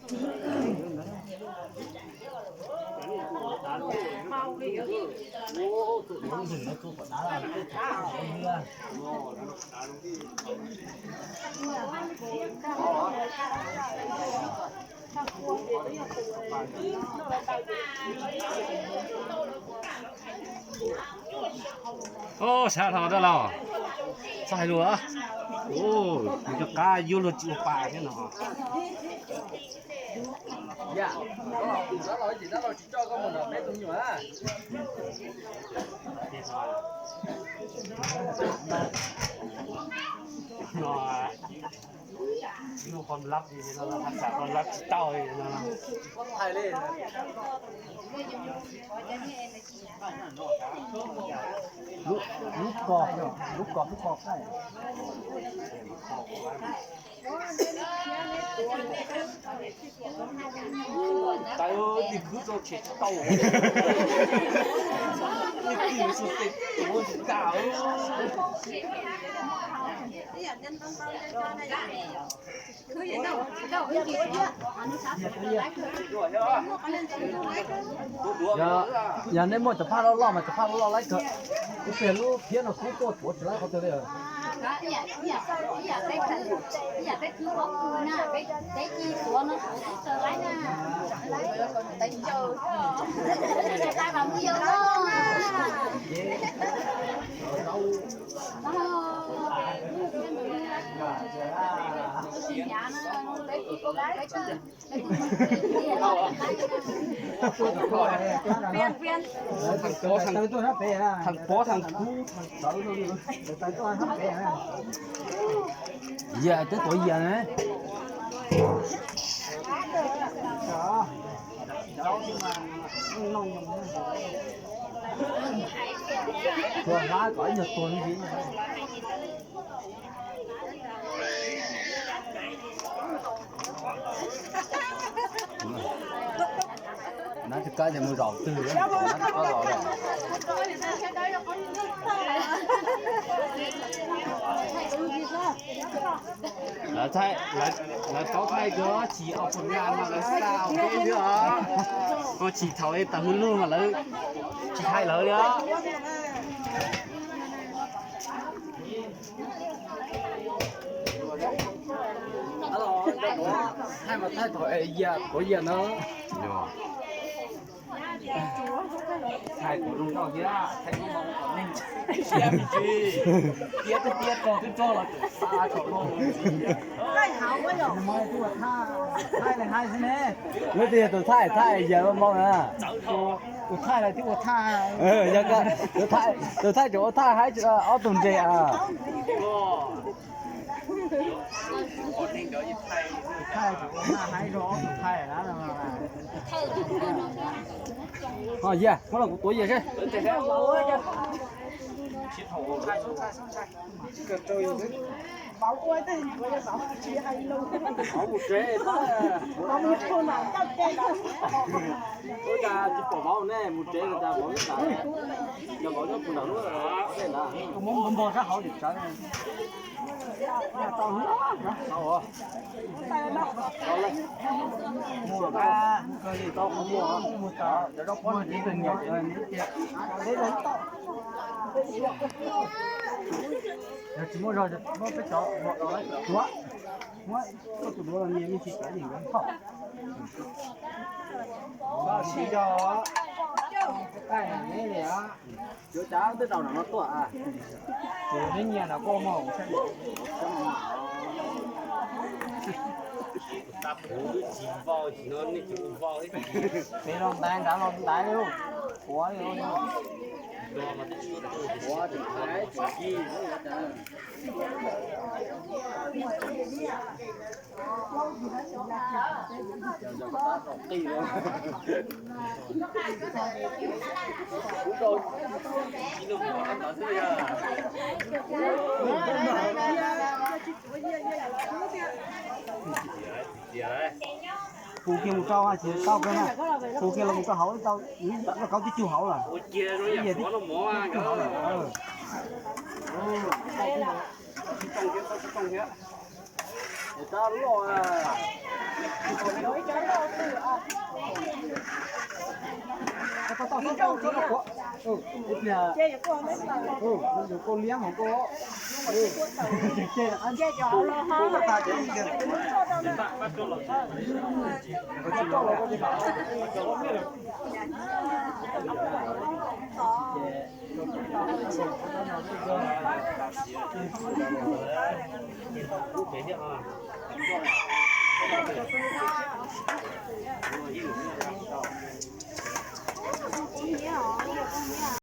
Sab hlo dab laug, txhob hais lus. Nws cov qab yuav luag tsis ua pa thiab no. Ib lub qhov lab li no, qhov lab tsis tau li no. Lub ko, lub ko, lub ko qaij. Tawv, tig khwb rau tshem tsis tau. Tig khwb rau tshem tsis tau. Yog, yog nej muaj cov phaj loj loj mas cov phaj loj loj laib kawg. Kuv pliag lub phiab no kub tuaj tuav tsis laib qhov twg li. Thab pov thab kub, yam twb tuav yam ne. Tuag hlab kom ib nyuag tuag li. Nab tsis kab ces mus zaum twg, nab tsis kab los lawm. Lawv tau thaij kawg, tsis ob phaum nga no lawv xa ua peb xwb os. Koj tsis thaum es tawm hwj lug mas lawv tsis thaij lawv li os. Thaij mas thaij thaum es yam tuav yam no. Thaij kuv zoo nkauj thiab, thaij kuv zoo nkauj kom neeg siab me ntsis. Tiab twb tiab, rog twb rog los tseem xa tsaum no. Lub twg yog tus thaij, thaij yawg ua npau na. Tus thaij los twb ua thaij. Yog tus thaij, tus thaij tseem ua thaij haib ob tug nres a. Ho yam, muab los kuv tuav yam seb. Ua cas tsis pom vauv ne, mus tsev los cas vauv nyob ntawd, cas vauv nyob puag nram lub tej ntawd. Muab npog sab hauv tsis tsawv. Yog tsis muaj zog, muab peb cov duav, muab koj tus duav los nias me ntsis cov yeem nkawd phom. Sib zog, qaij neb li os. Yuav cas twb rau nram no tuaj. Ces neb nyiam no koj muag. Kuv twb tsis vau, tsis no nej tsis vau thiab. Pem los ntaiv, nrad los ntaiv li, quav li. Quav tsis hais tsis ci. Hu kiag mus rau, tsis tau kawg na. Hu kiag los mus rau hauv, tau kauv twb cug hauv lawm. Hu kiag twb cug hauv lawm. Rab loj. Koj liab hov koj.